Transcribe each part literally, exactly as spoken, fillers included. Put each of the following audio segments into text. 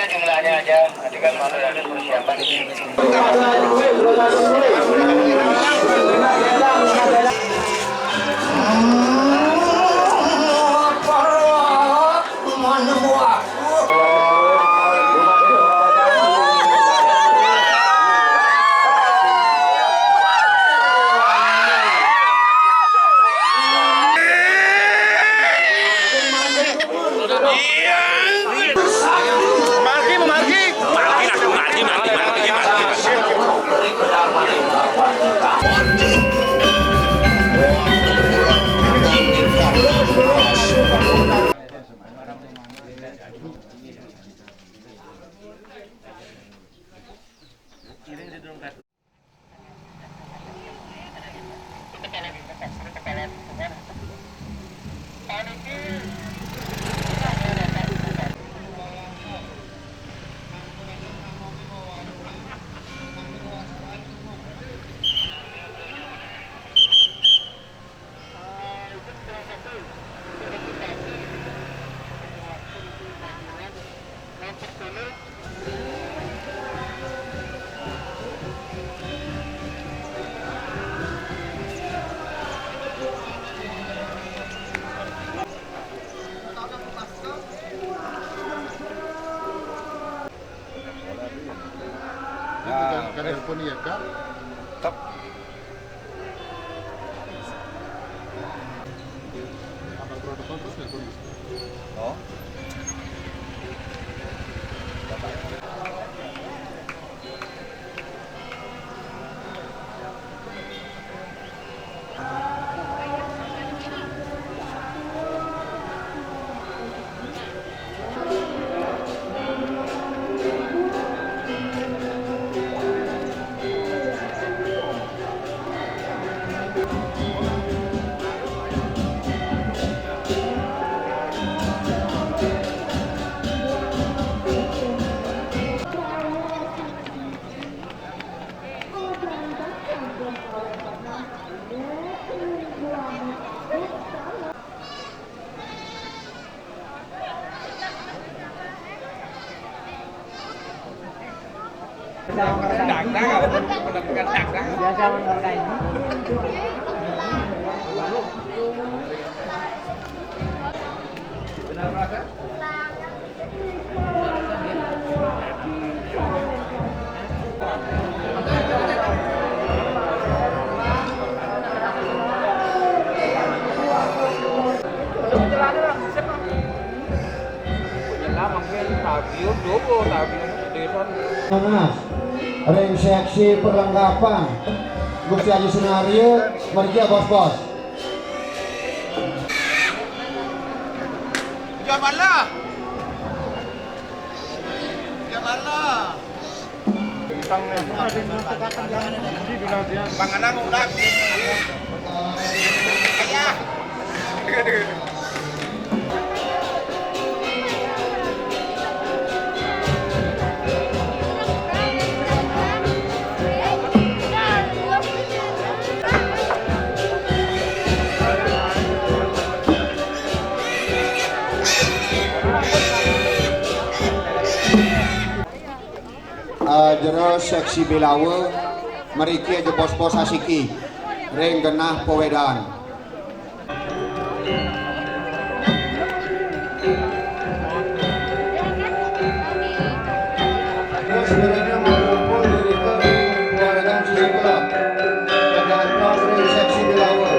Jumlahnya aja, nanti kan malu ada persiapan. Nah, ka telepon ya, Kak? Tep. Apa protokol terus telepon? Oh. Panas. Ring seksi perlengkapan. Gusti Aji Sunario, mriki ya, Bos-bos. Jawab Allah. Jawab Allah. Bang Anang udah. Ayah. Eh, jero seksi Belawe, mriki aja bos-bos asiki ring genah pawedan. Terus, berikutnya, mau kumpul di Riko, keluarga Sisiko. Ada atas dari seksi Belawe.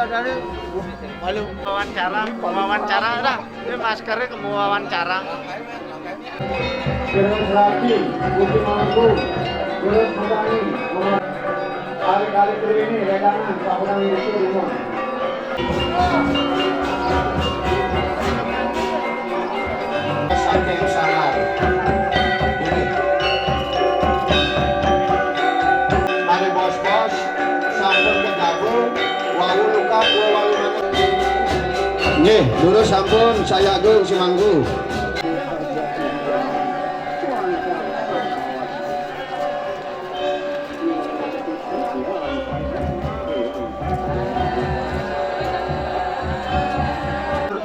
Dari malu wawancara, wawancara dah. Ini maskernya ke wawancara. Terus Rati, Budi Mangku, terus Madani, Ari-ari ini, Redangan, Sapuran ini, Rimon. Saking sangar. Ini. Mari bos-bos, sampun kegabung, wau lukat, wau wali maneh. Nggih, durus sampun, saya Agung Simanggu.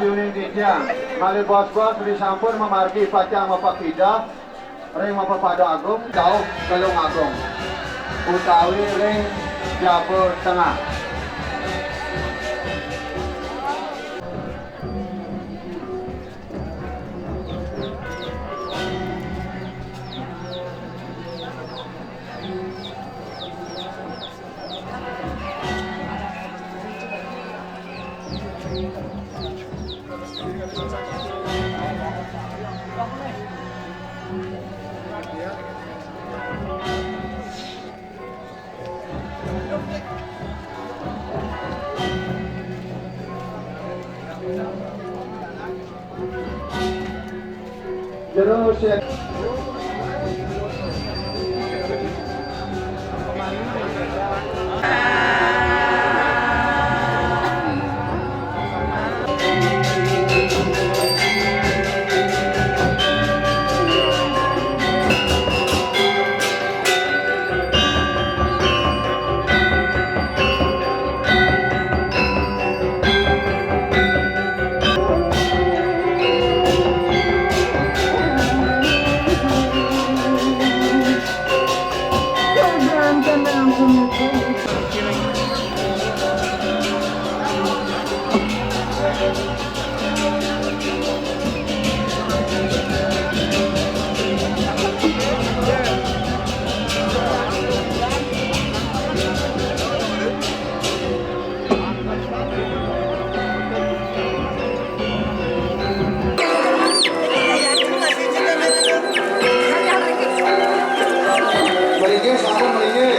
Yuning titiang, malih bos-bos risampun mamargi pacang mapakidah ring Mapapada Agung, dauh Gelung Agung, utawi ring Jaba Tengah. Jero sét. Mriki, sampun mriki.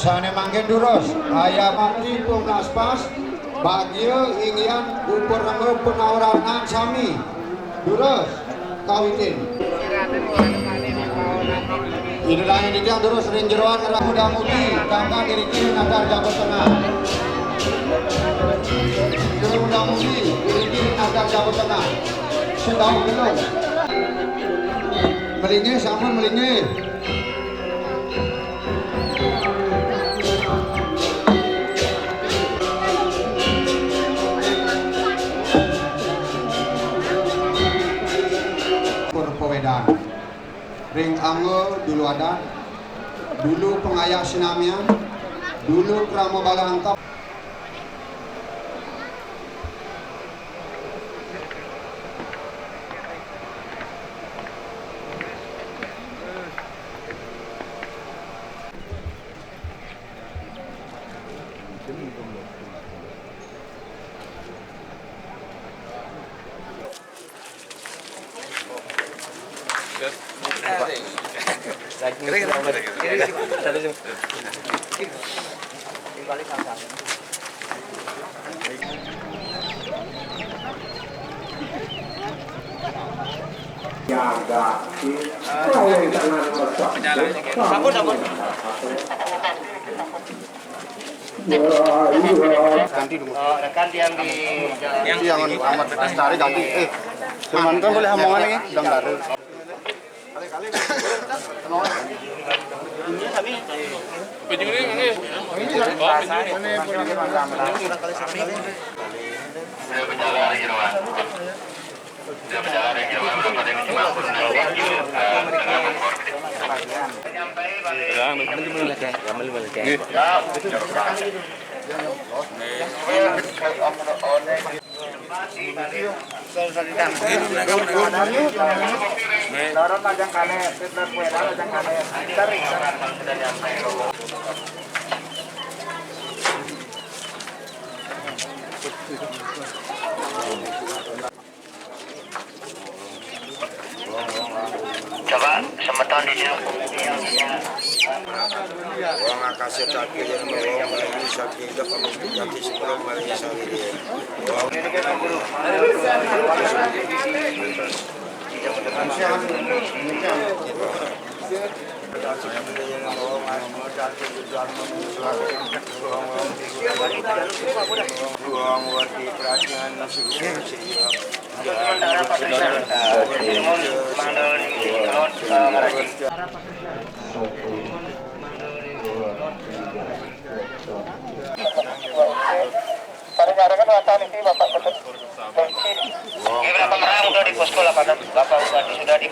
Sané mangkin durus, ayah mati pun aspas, bagia inggihan uparenga panawaranan sami. Durus, kawitin. Ida dané titiang durus ring jeroan ngerang muda-mudi, kangkang iriki natar Jaba Tengah. Muda-mudi, iriki natar Jaba Tengah. Sedauh gelung. Melinggih, sampun melinggih. Pur pawedan. Ring angga dulu adat, dulu pangayah sinamian, dulu krama bala angkep. Sampun, sampun. Ganti dulu. Oh, rekan yang di jalan. Yang Ahmad Lestari ganti. Eh, Firman kan boleh omongan lagi, udah nggak ada. Coba semeton di sini. Wong akase tak kaya wong mlayu sakit kok mesti ganti sepuluh malah sakit. Wong Ini berapa merang udah di posko delapan enam? Bapak Bupati sudah di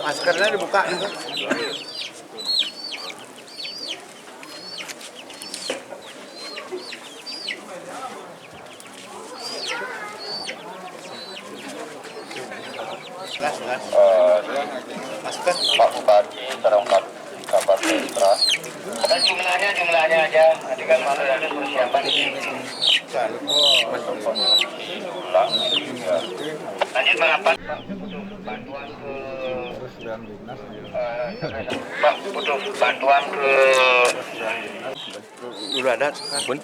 Maskernya dibuka. Jelas, jelas. Masker. Pak Bupati, sareng Pak Kabar Pemda. Dan jumlahnya, jumlahnya aja. Nanti kan malu ada persiapan di sini. Lanjut merapat. Pak, butuh bantuan ke Dulu ada. Pun.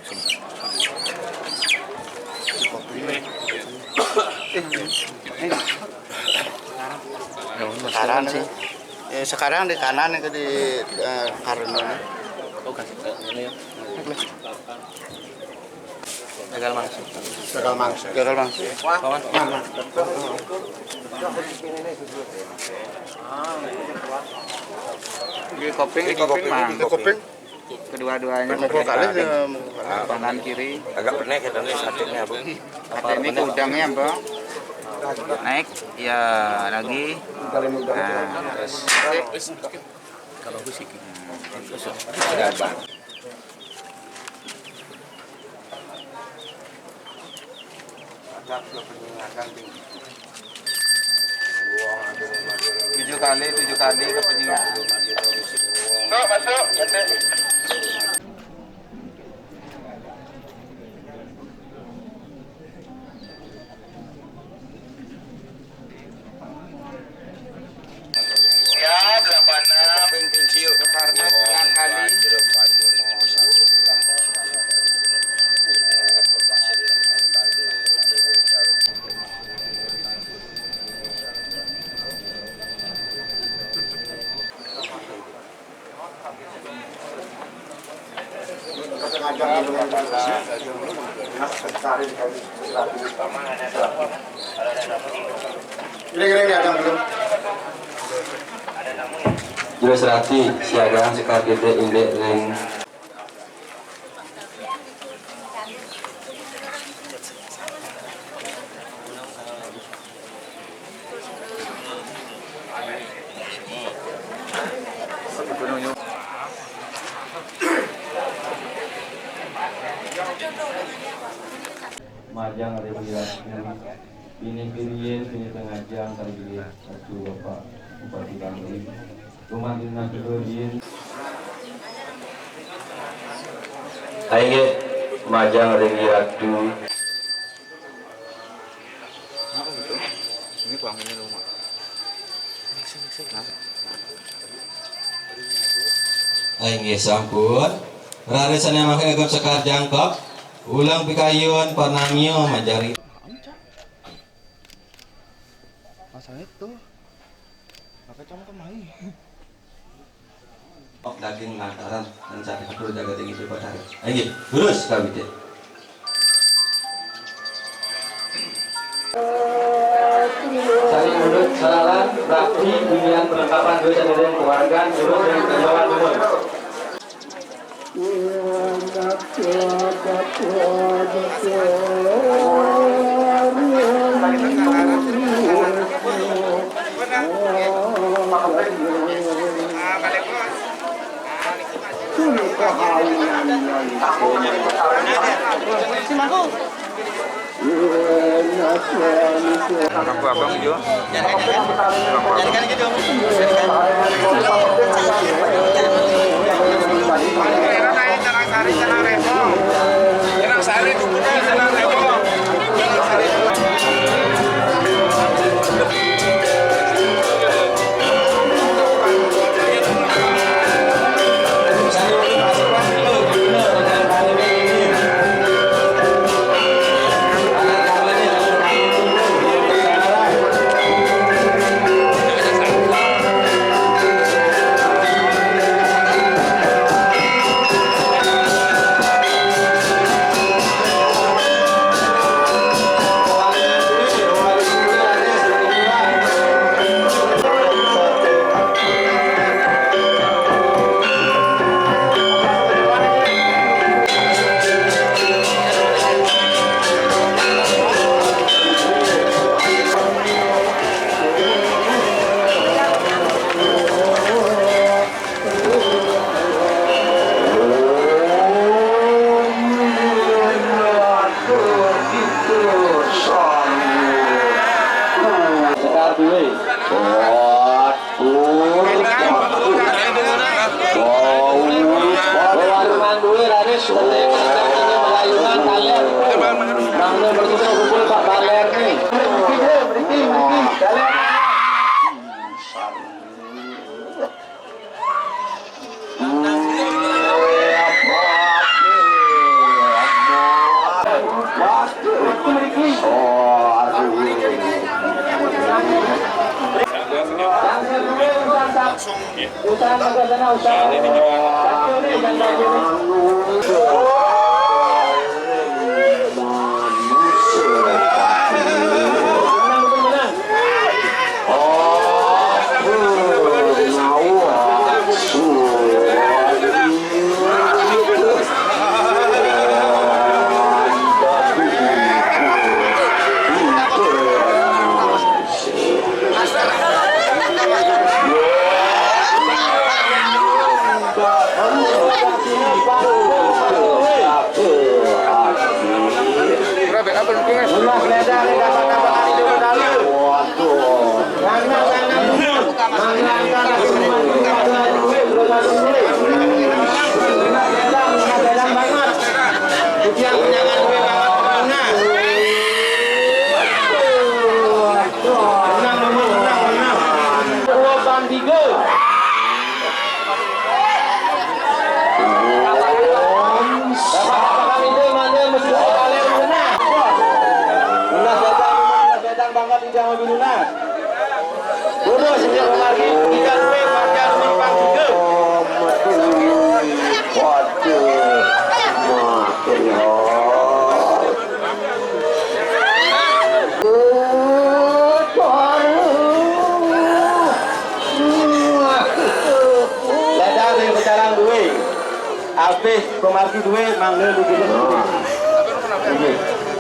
Sekarang sih. Eh, sekarang di kanan itu di, eh, Karno ini. Bukan. Ini ya. Gagal masuk. Gagal masuk. Gagal masuk. Nah, nah. Ini koping, ini koping, koping, mah. Ini koping. Kedua-duanya. Mukul kali, ya, mukul kali. Kanan kiri. Agak penek ya tadi sakitnya, Bu. Ada ini ke udangnya, Bang. Naik, ya lagi. Nah, terus. Kalau fisik. Ada, Bang. Tujuh kali, tujuh kali kepenyingan. Masuk, masuk. Ya, delapan enam. Karena sembilan kali. Kira-kira ini ada belum? Jero Serati, siagaan sekar gedé indik ring. Majeng ring Ida Datu, pinih riin, pinih pangajeng kari Ida Datu Bapak Bupati Bangli. Kumantin Nasuruddin. Inggih, majeng ring Ida Datu. Inggih, sampun. Raris sané mangkin ngagem sekar jangkep. Ulang pikayun panamio majari. Masa itu? Pakai cangkem aing. Daging lantaran mencari atur jaga tinggi sifat hari. Ayo, lurus kawit ya. Cari urut selalan, rapi, pilihan perlengkapan dosa dari keluarga, urut dan keluarga umur. Aku abang Jo. Jangan kan gitu. Sekar duwe. Waduh. Waduh. Warungan duwe, raris, ketika ini melayunan, kalian. Mangga berkumpul, kumpul, Pak Baler nih. Menang, menang, menang, menang. Dua banding tiga. Bapak-bapak kami itu mana mesti sekalian menang. Lunas datang, lunas datang, bangga tidak mau lunas. Bodoh sejak kemarin, kita lupa, kita lupa juga. Dadang yang sekarang duwe. Abih komargi duwe, mangga duwe. Ini,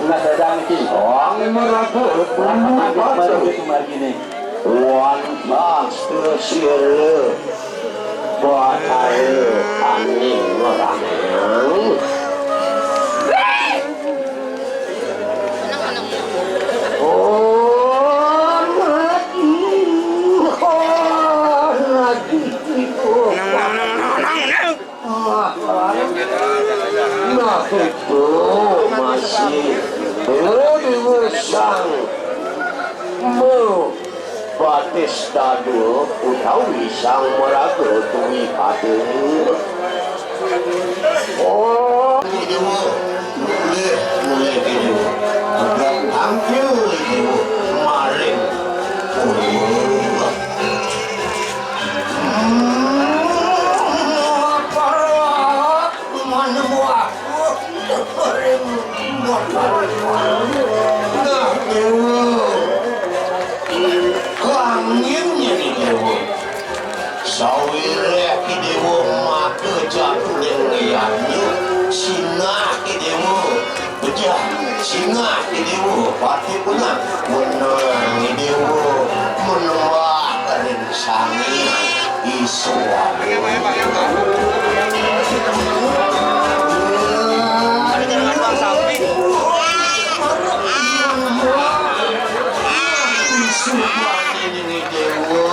ulah dadang iki. Oh, ini ragu. Komargi ini. Wantah sesire Batara Aning Ngerangang. Oh, mati. Oh, mati. Nah, itu masih. Lu diusang. Batis dada utawi sang maraga duwipati. Oh. Mulai Déwa, udah tampil Déwa maring purwa. Hmm, para manemu aku maring motor. Nah, Déwa. Kangin nyeni Déwa. Sawiréh Ki Déwa maka jatuh ning liyannya, sinah Ki Déwa. Pejah, sinah Ki Déwa, pati punah. Wenang Ki Déwa, menembah ring Sang Hyang Iswara. Iswara ini Déwa.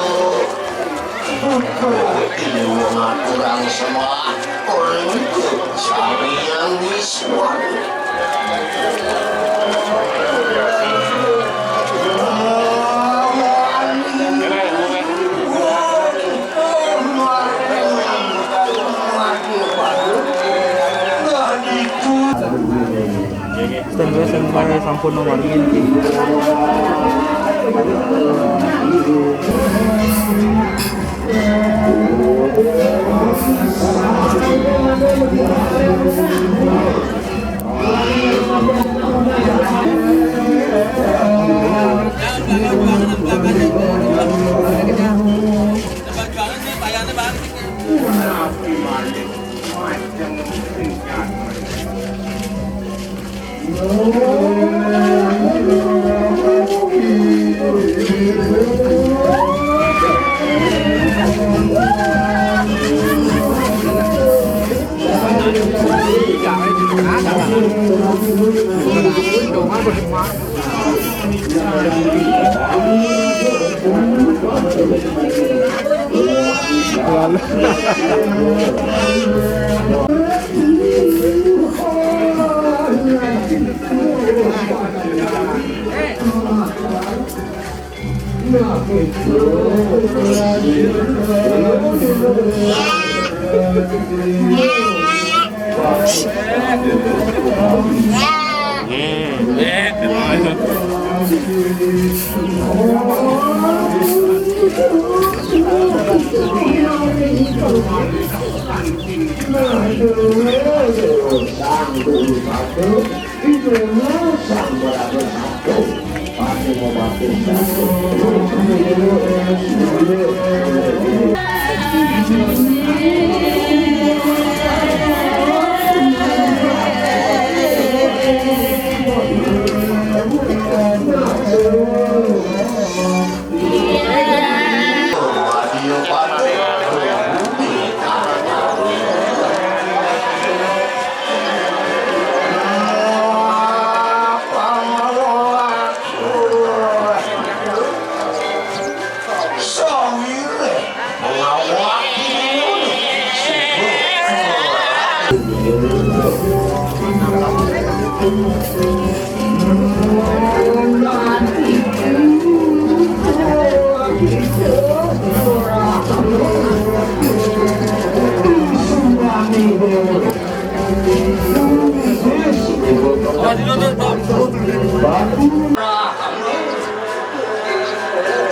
Buku Déwa ngaturang sembah ring Sang Hyang Iswara. Standby, standby, sampun nomor ini.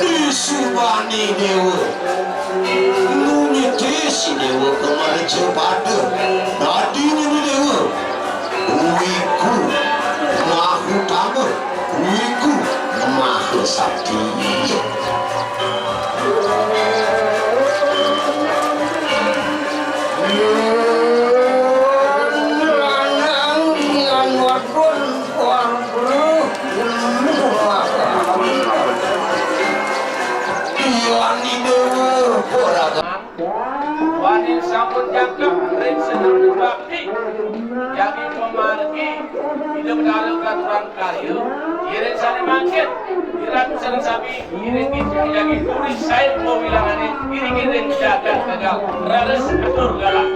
Disubani Déwa. Nuniti si Déwa ka mercapada. Dadi nyeni Déwa. Wiku Mahutama. Wiku Mahasakti. Wani sampun jangkep ring senar bakti, jagi pamargi, Ida Betara katuran karya, iring sané mangkin, iratu sareng sami, iring jagi turi saé pawilangané, iring-iring jagat tegal, raris atur galah.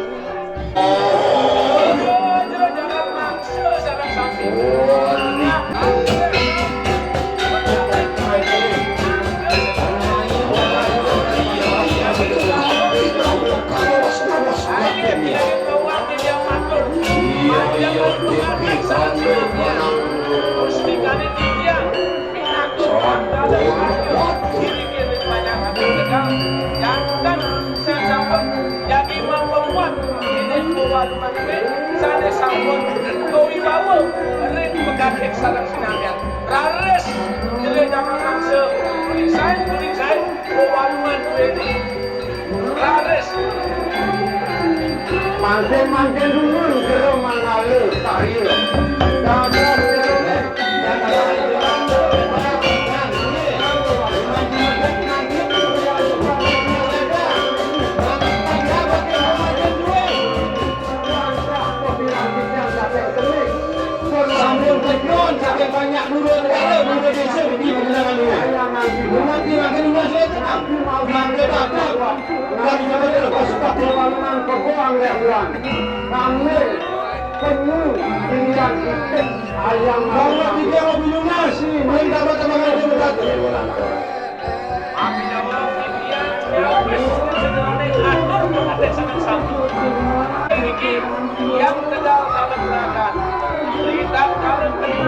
Sané sampun kawibawa ring pegading sareng sinamian. Raris jelé jaman mangsa, merisain, merisain, wewangunan duéné. Raris. Mangkin-mangkin dumun jero mangala karya. Dados jero Sampun keton saking banyak dulur negara, dulur desa di Pegunungan Luhur. Rumah tiang akan lunas ya tenang. Mangga datang. Dari jalan lepas sepatu. Pembangunan kebon yang bulan. Kami penuh dengan itik ayam. Bahwa tiga mobil lunas, belum dapat teman-teman.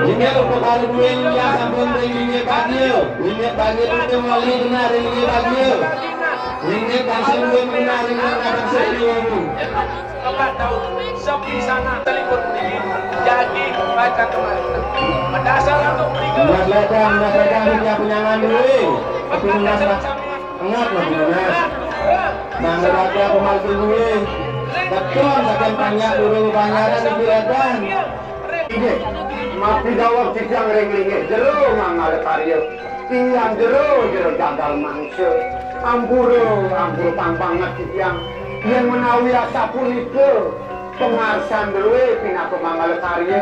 Inggih upakara duwé, inggih sampun ring inggih bagya. Inggih bagya punika malih benar ring inggih bagya. Inggih tansah duwé benar ring inggih bagya. Sepisanan telepon niki jadi baca kemarin. Berdasar untuk berikut. Mas Ledang, Mas Ledang, punya punyangan duwé. Tapi lunas, Mas. Engat, Mas, lunas. Mangga pamargi duwé. Keton saking panjak dulu panjaran di Ledang. Inggih, mapi dawuh titiang ring linggih jero mangala karya. Titiang jero, jero jagal mangsa. Ampura, ampura pang banget titiang. Yén menawi asapunika, Pangarsan drué pinaka mangala karya,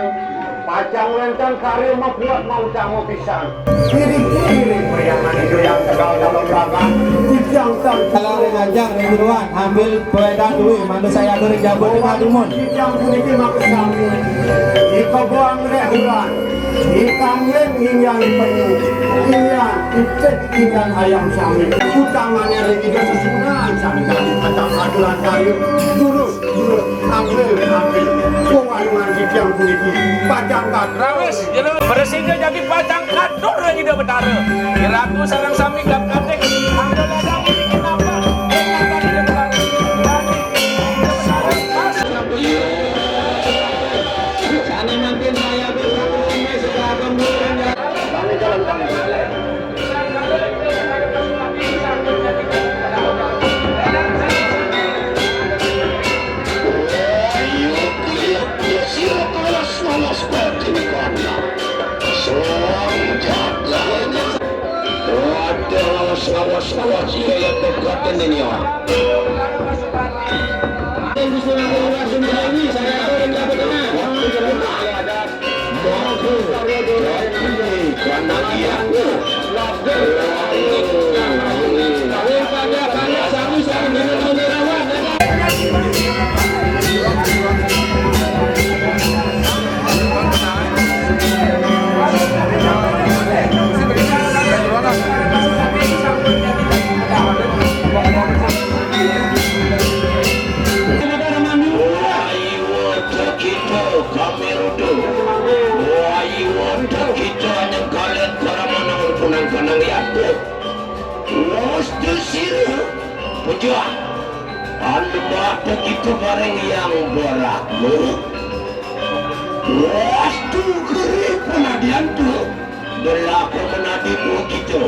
pacang wénten karya mabuat mautama pisan. Ngiring-ngiring priangan ijo yang tegal dalam raga, titiang tan. Kalau ring ajang ring jeroan, ambil pewedan duwé, manut saya ring jaba tengah dumun. Titiang puniki makesami. Ika buang reh bulan, ikang len ingyan penyu, ingyan itik ingyan ayam sami. Utamane ring ida sesunan sami kami pacang aturan karya. Turus Ambil, ambil. Wong anuan titiang puniki pacang kathah. Rawis, jero. Mresida jagi pacang katur Ida Betara. Iratu sareng sami gap katik. Angga ladang puniki napa? Ing napa Ida Betara? Jagi Ida Betara pas. Sane mangkin saya. Wai wonten kita nyengkalen para manahun punangkanang yatu. Wastu sira, pejah. Anu mata kita bareng yang baramu. Wastu geri penadiantu. Berlaku menadi kita.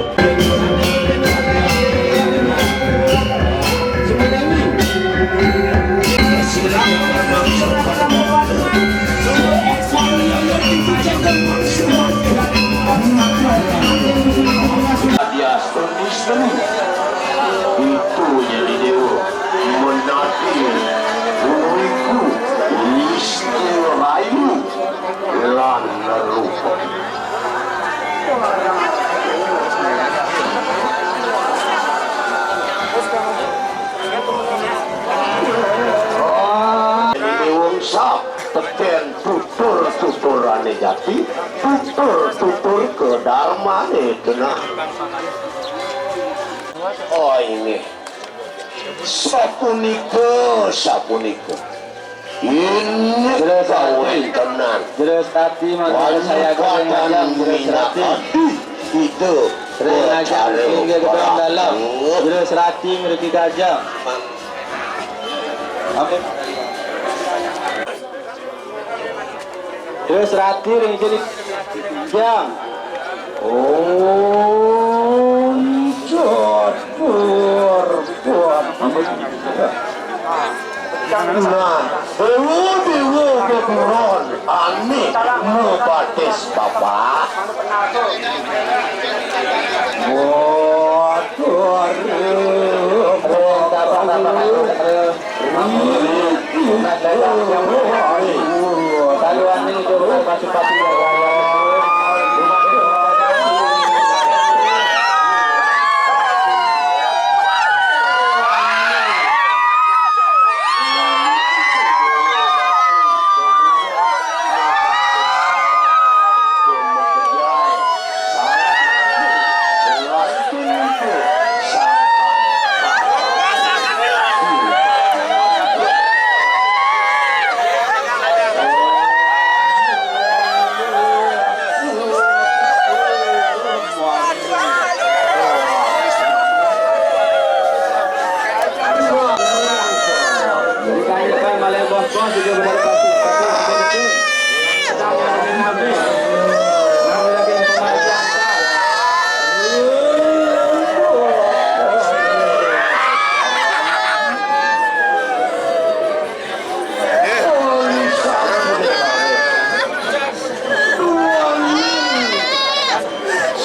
Dia seni-seni itu jadi dewa menadi wiku, wistu rayu lan rupa. Wong sap teken tutur-tuturane jati, tutur-tutur kedarmane genah. Oh, ini. Sapunika, sapunika. Ini kawéntenan. Jero Srati, mangga saya kawéntenan ngajeng Jero Srati. Ida. Ring ngajeng inggih kebetulan dalam. Jero Srati mriki kajeng. Amin. Terus rati ring jadi jang. Om Jabur. Nah, dewa-dewa beburon ane mabatis Bapak. Waduh, aduh, aduh.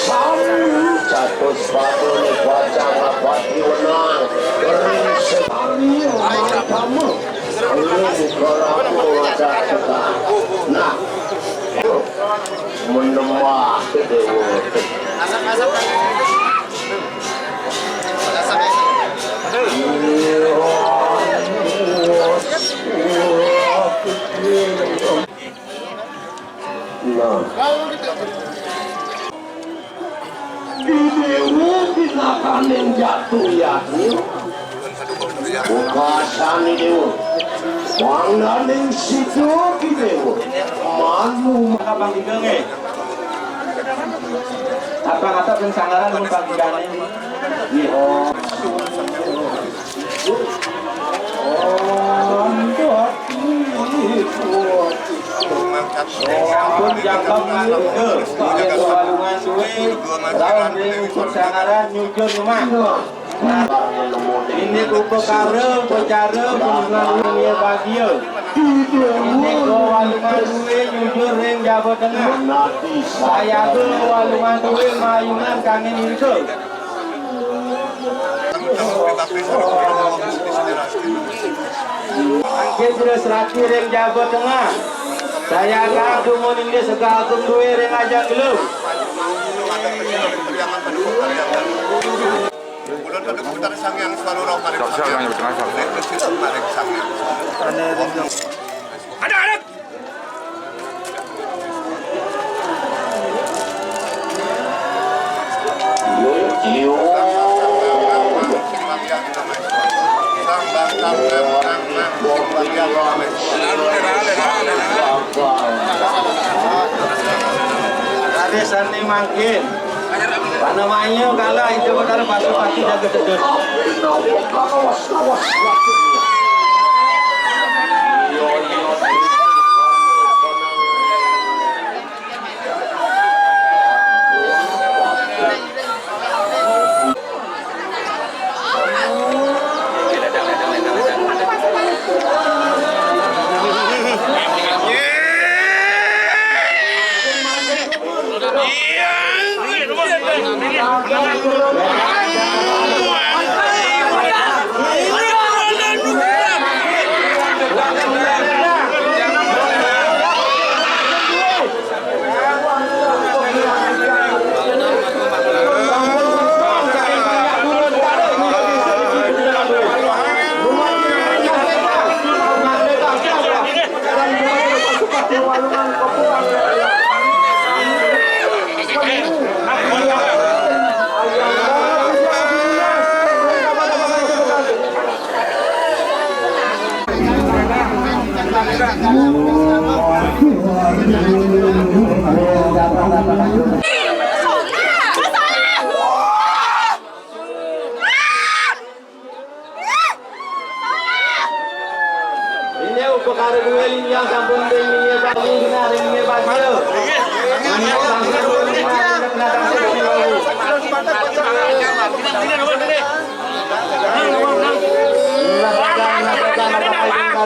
Sami catus padune bajang abadi wenang. Ring sekali matamu. Ring kerapu raja kita. Nah, menemah dewa. Nah. Di dewa tinakaning jatuh yakin. Bukasan di dewa. Mangdaning sida di dewa. Manu. Apa kata pensangaran lu pagi gane? Iya. Oh, sampun jangkep mangga, Walungan Suwe, raun ring Sanggaran nyujur rumah. Indik upakara, upacara, kunjungan luhur bagia. Indik Walungan Suwe nyujur ring Jaba Tengah. Sayaga Walungan Suwe mayunan kangge nirga. Mangkin sira serati ring Jaba Tengah. Sayaga dumun inggih Sega Agung duwé ring ajeng gelu. Ada, ada. Raden sane mangkin. Panamanya kalah itu Betara Pasupati jaga sedot.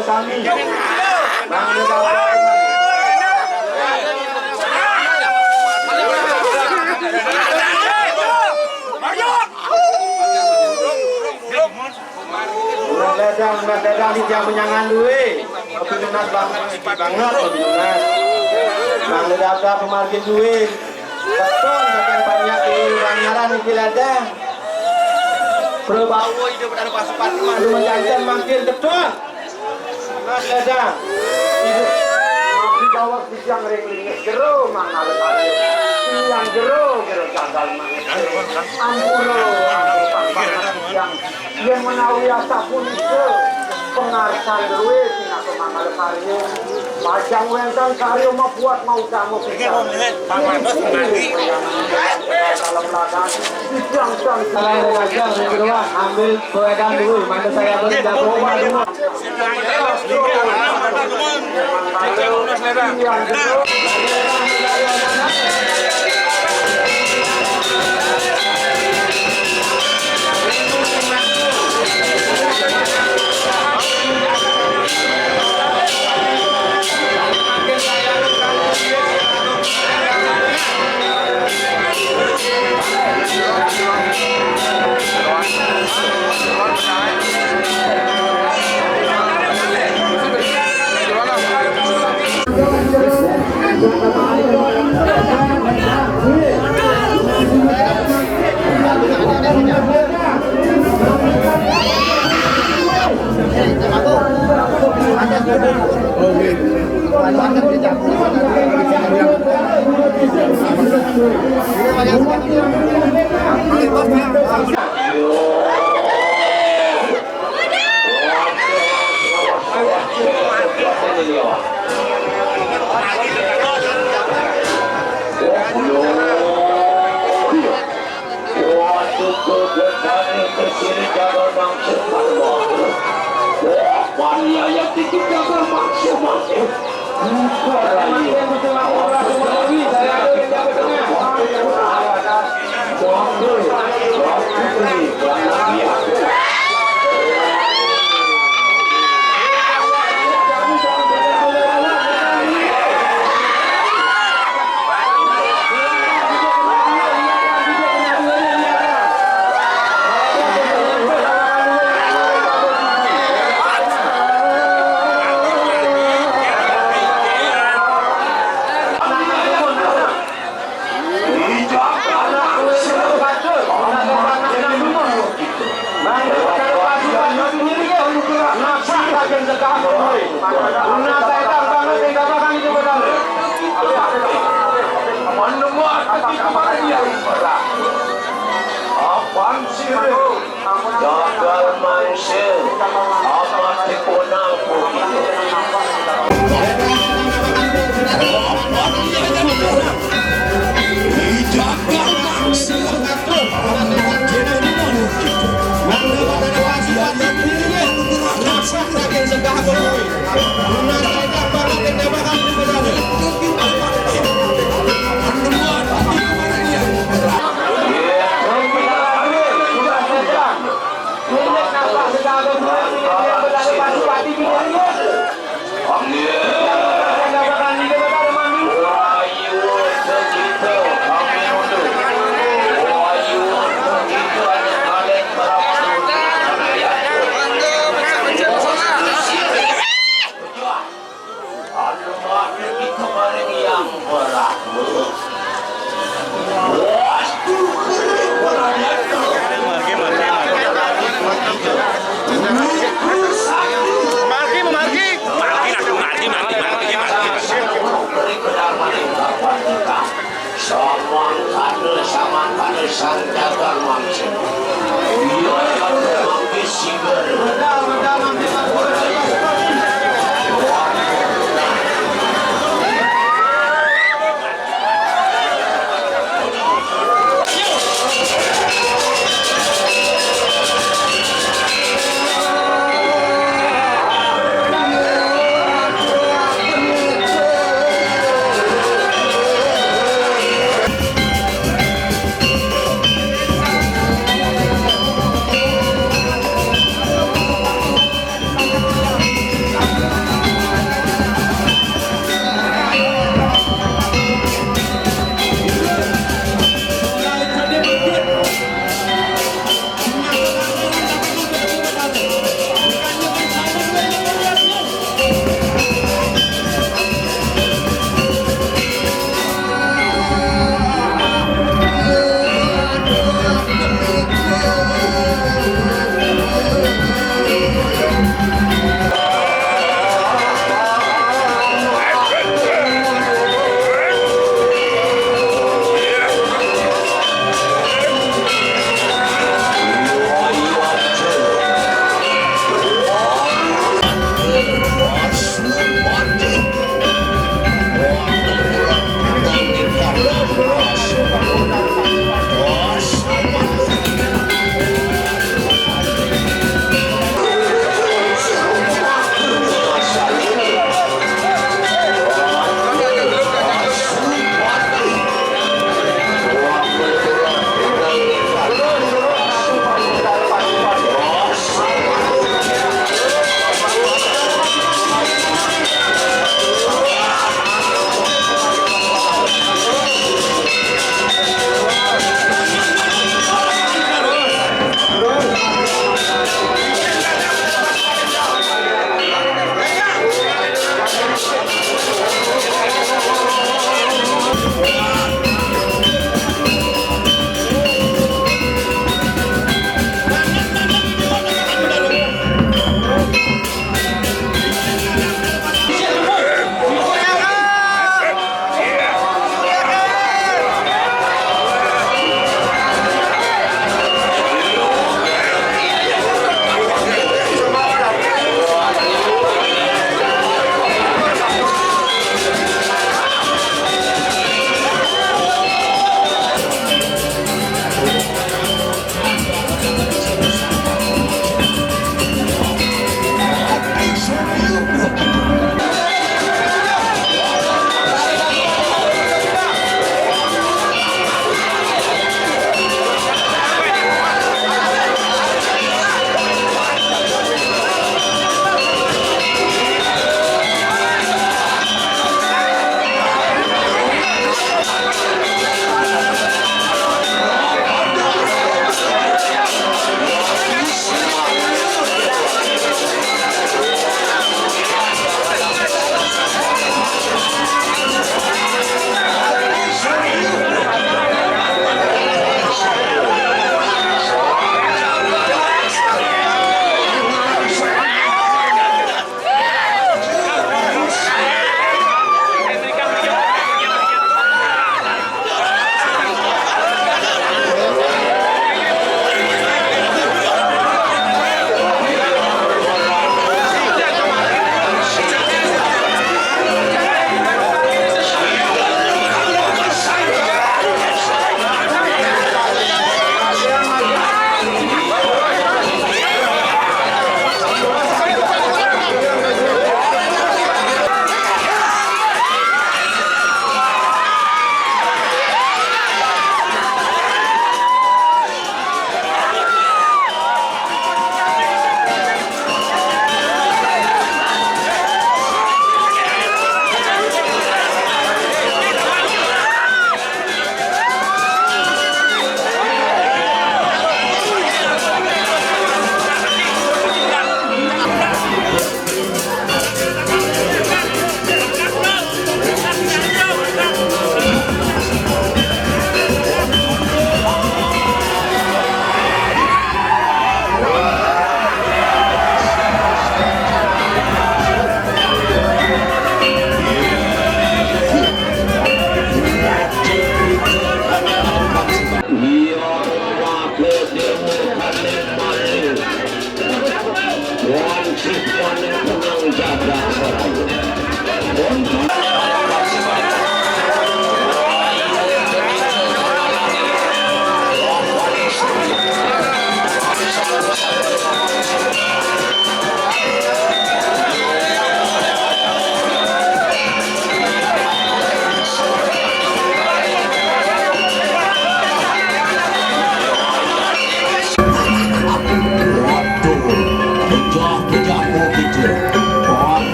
Sami. Mangda Mas Dadang, Mas Dadang di jam penyangan duwe. Kopi nunas banget, kopi banget, kopi nunas. Mangda daftar pemargin duwe. Betul, makin banyak di Banyaran iki Dadang. Prabawa hidup ada pasukan, mangda janten makin betul. Mas Dadang. Ibu. Abdi dawuh sisiang ring lingis jero mangalu kali. Sisiang jero jero jagal mangalu. Ampura, ampura, sisiang. Yen menawi asapunika pangarsan luwih pinaka mangalu karya. Pacang wénten karya mabuat mautama pisan. Pangantos mati. Dalam ladan, sisiang sang. Salah lajeng, ambil pewedan dulu, mangda saya boleh jago. Waduh, kebetane kesini jagal mangsa. Wah, paniaya titik jagal mangsa, mangsa. Buka rayu. Mangsa, mangsa. Apan sira jagal mangsa, amat dipunang putih. Margi, margi, margi, margi, margi, margi, margi. Samangkana, samangkana sang jagal mangsa. Iya, iya, mangke sigar.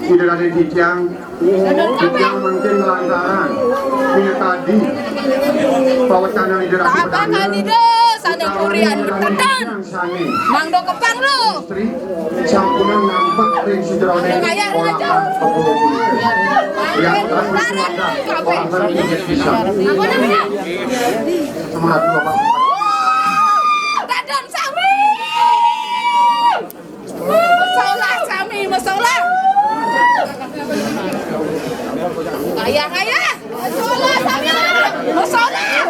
Ida dané titiang, titiang mangkin lantaran dina tadi pawécanan Ida Ratu Pedanda. Tapakan Ida sané utawi kurian ida dané titiang sané mangda kepang lu. Istri sampunang nampak ring sajeroning olahan pepuluh punika. Yan tan wadah olahan inggih pisan. Semangat Bapak. Dadon sami. Masolah sami, masolah. Ayah, ayah. Masolah sami. Masolah.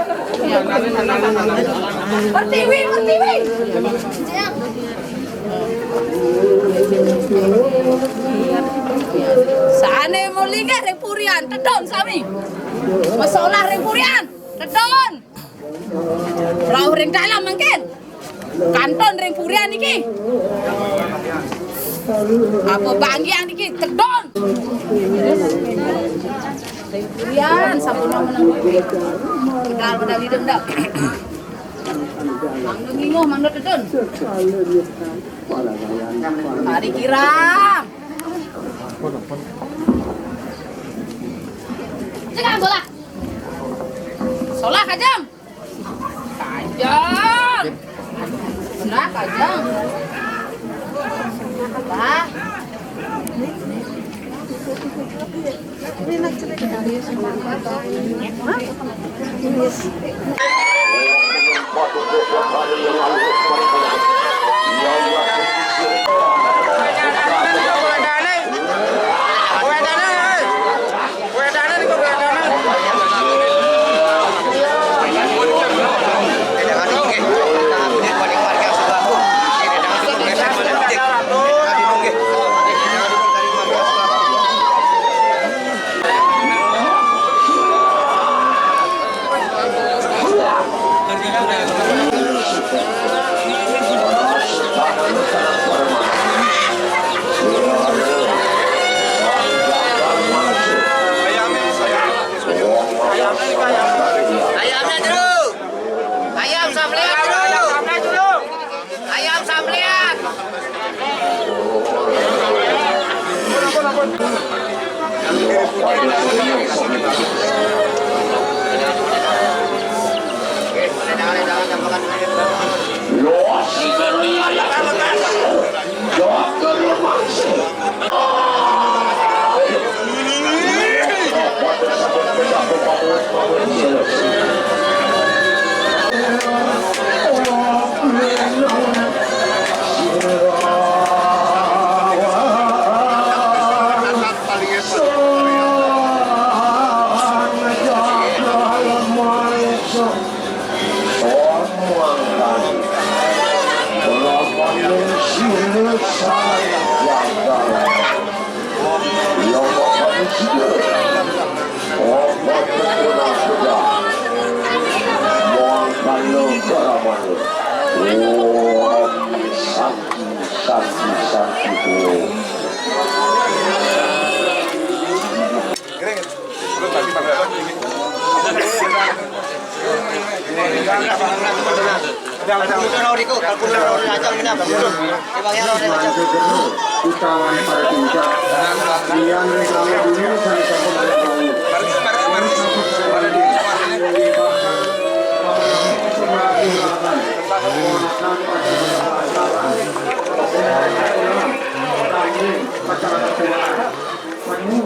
Pertiwi, pertiwi. Sané mulih ring purian, tedun sami. Masolah ring purian, tedun. Rauh ring dalem mangkin. Kantun ring purian niki. Apa banggiang niki tedun. Ring purian sampun meneng. Tegal medal idem dah. Mangda nginguh, mangda tedun. Ari kirang. Jangan bola. Solah kajam. Kajam. Nah, kajam. Bah. Ayamnya jeruk. Ayam sambelnya jeruk. Ayam sambelnya. Santi, santi, santi, Om.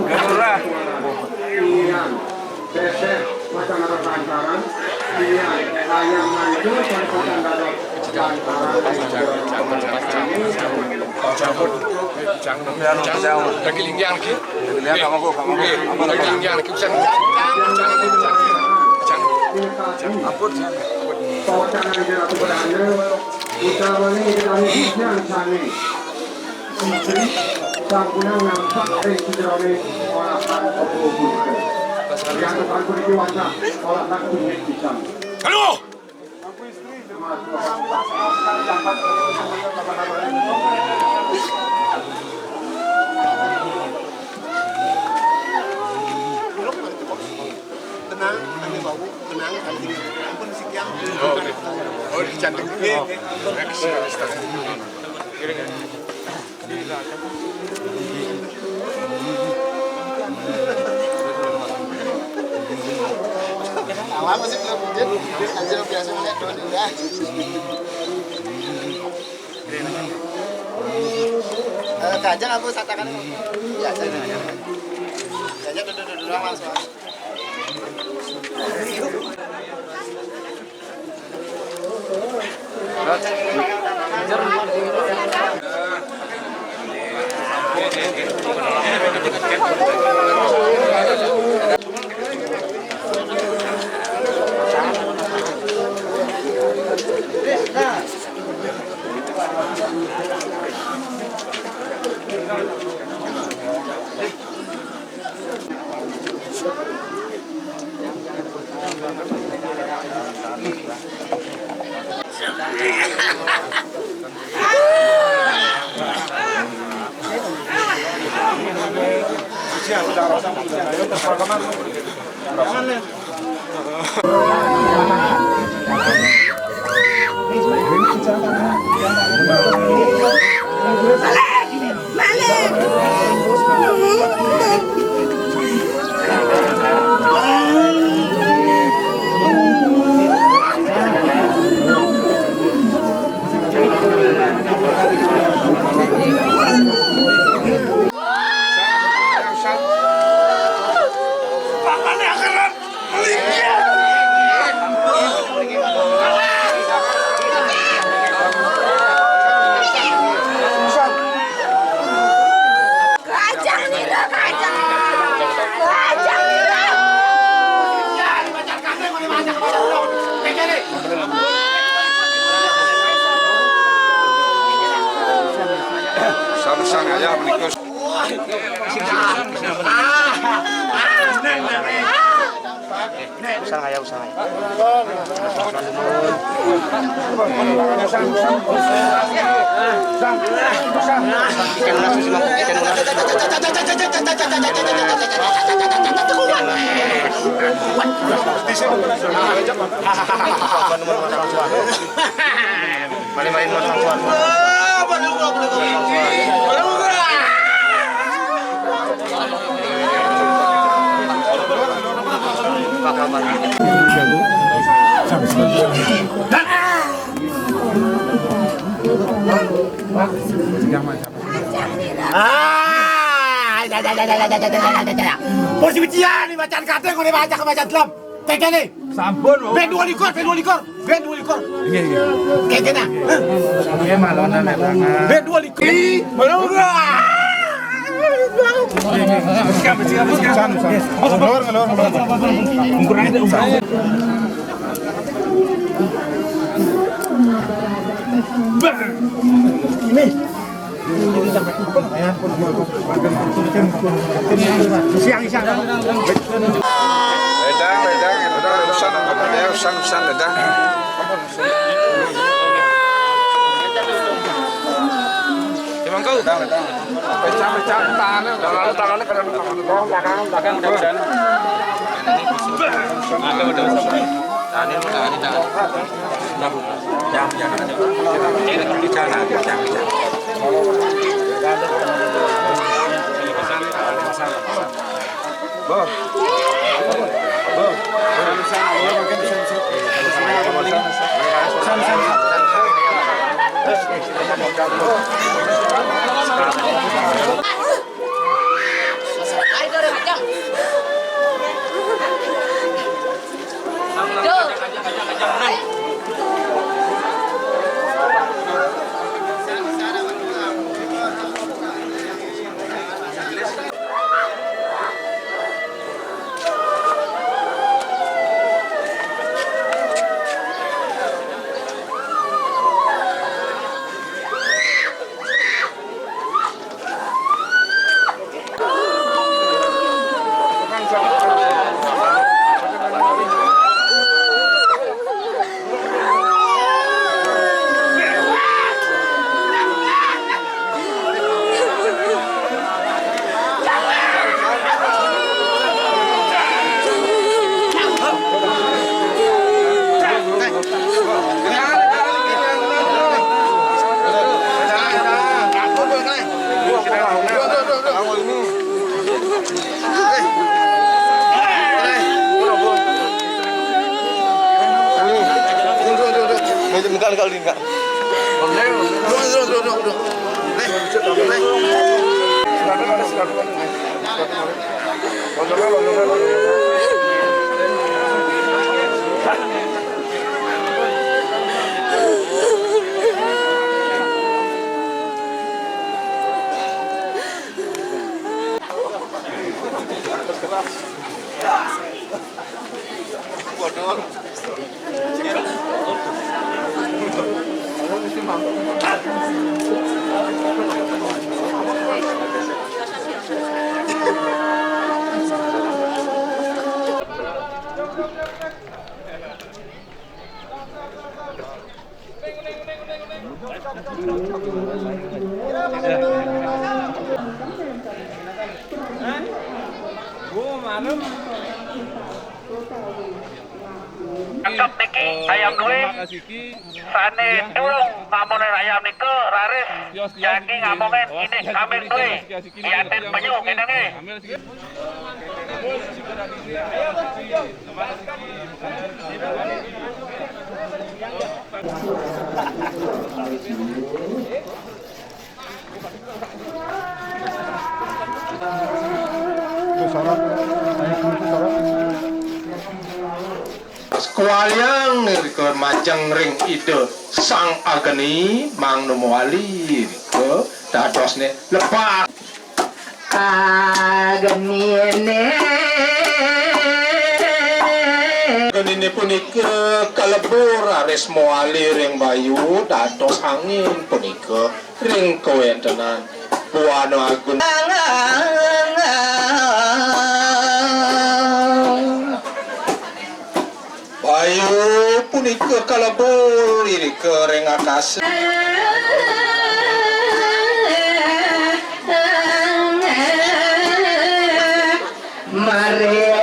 Murah. Lagi linggih lagi. Lagi linggih lagi. Usah. Ampun. Utawi ida dané titiang sané. Sampunang nampak ring sajeroning olahan pepuluh punika. Riantukan puniki wantah olahan inggih pisan. Halo! Tenang, tenang, tenang. Ampun, sikiang. Oh, oke. Oh, dicantik ini. Next. Awak masih belum wujud, aja biasa melihat dulu ya. Eh, kajang apa satakan? Ya, saya. Kajang duduk-duduk doang, Mas. Kacang nira, kacang. Kacang nira. Sang-sang ayah menikah. Usah ya, usah ya. Ikan ulas, ikan ulas. Mari, mari, mari, mari. Ah, ya, ya, ya. Posisi ni macam kata kau ni baca, baca dalam. Tekene. Sampun, Bu. Ben dua likur, ben dua likur, ben dua likur. Nggih, nggih. Tekene. Nggih, malonan, malonan. Ben dua likur. Ih, malonan. Nggih, nggih. Siap, siap, siap. San, san. Ngelor, ngelor, ngelor. Ukur aja, ukur aja. Ini. Siang, siang. Ledang, ledang, ledang, usan, ya, usan, usan, ledang. Emang kau? Ledang, ledang. Pecah, pecah, tangan, tangan, tangan, belakang, belakang, belakang, udah, udah. Ada, udah, udah. Tahan, tahan, tahan. Udah, udah. Jangan, jangan. Jangan, jangan, jangan. Bos. Bos. Kalau ini enggak. Duduk, duduk, duduk, duduk. Nih, nih. Cocok niki ayam duwe. Sane durung ngamonen ayam nika raris jagi ngamongen indik kambing duwe. Diaten penyu kene nggih. Syarat, syarat. Kewaliang nirika majeng ring Ida Sang Agni, mangda mawali rika dadosne lepas. Agnine. Agnine punika kalebur raris mawali ring bayu dados angin punika ring kawentenan Buana Agung. Bayu punika kalebur irika ring akasa. Maring.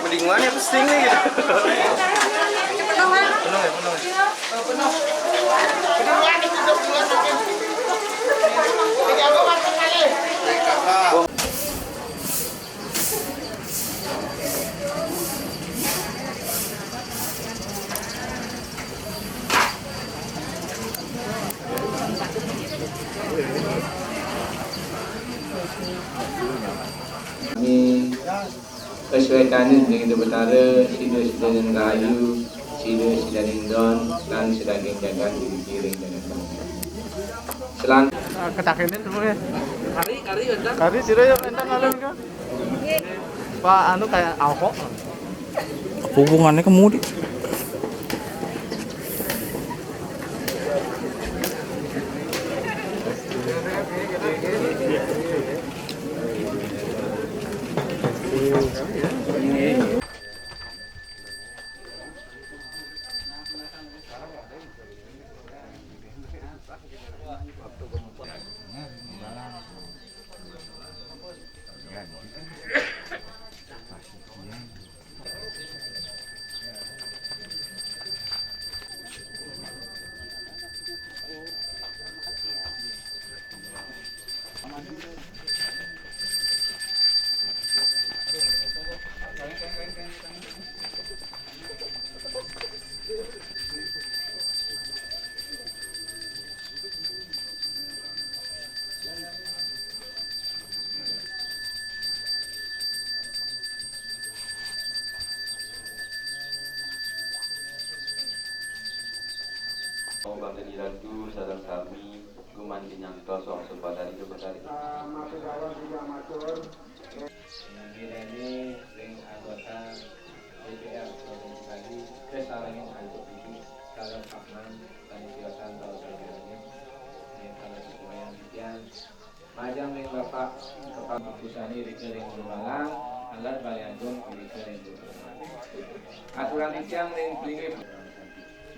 Mending mana pusing nih gitu. Penuh ya, penuh ya. Ini kesuetane ring Ida Betara, sida sidaning rahayu, sida sidaning don, lan sadaging jagat iriki ring jagat. Selang- Ah, ketakenin semuanya. Kari, kari, bentar. Kari, sira ya, bentar, ngalih, kan? Pak, anu, kayak Ahok. Hubungannya ke mudik. Bangsa Ratu sareng sami gumanti nyangtos wangsul padari kepadari. Nggih, ring anggota D P R Provinsi Bali, wis sarengin antuk iki, sareng Pak Man, panitia kantor Bali, ing kala sesuaian titiang, majeng ring Bapak Kepala Pusani rika ring Lumbalang, alat Bali Agung rika ring Lumbalang. Aturan titiang ring Pringip.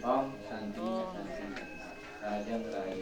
Om Santi, Santi, Santi. Majeng rai.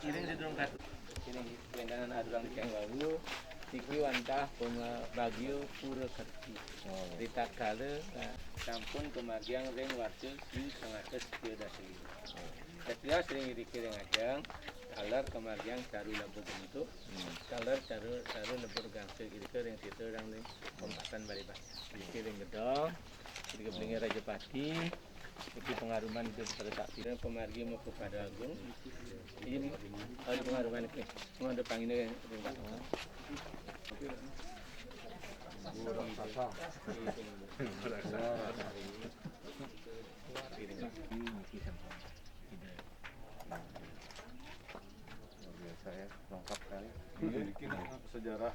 Iring sidurung katu-, iring pengganan aturang tiang wau, niki wantah pamabagya pura kerti. Oh. Ritatkala, nah, sampun kamargiang ring warsa sing sangatus tiga dasa lima. Oh. Tetuas ring iriki ring ajeng, taler kamargiang caru laba bentuk, hmm, taler caru, caru laba gangsa irika ring sita ring, ring pempatan Bali Barat. Iriki ring gedong, iriki blingi Rajapati, Iki pangaruman itu pada tak tidak pemargi mau kepada agung. Ini ada pangaruman itu. Mau ada panginnya kan? Luar biasa ya, lengkap sekali. Ini sejarah.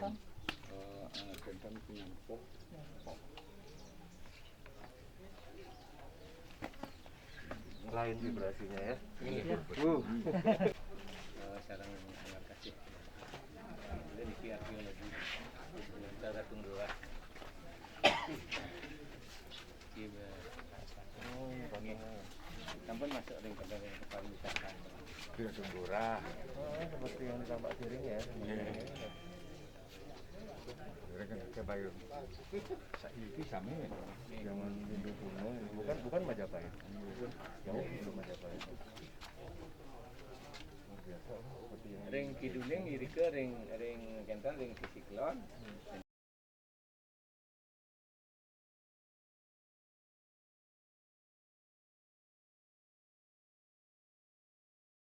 Eh, eh, kenten penyampuh. Lain vibrasinya ya. Iya. Uh. Eh, sareng terima kasih. Ini niki arkeologi. Kita tung dua. Iya. Oh, iya, Pak. Nggih. Sampun masuk ring kepala wisata. Dia tung dua. Oh, seperti yang di Tampak Siring ya. Iya. Ora kan kebayang. Saiki sami ya. Zaman Hindu kuno, bukan, bukan Majapahit. Jauh sebelum Majapahit. Luar biasa, seperti yang ring kiduling irika ring, ring kenten ring sisi kulon. Dan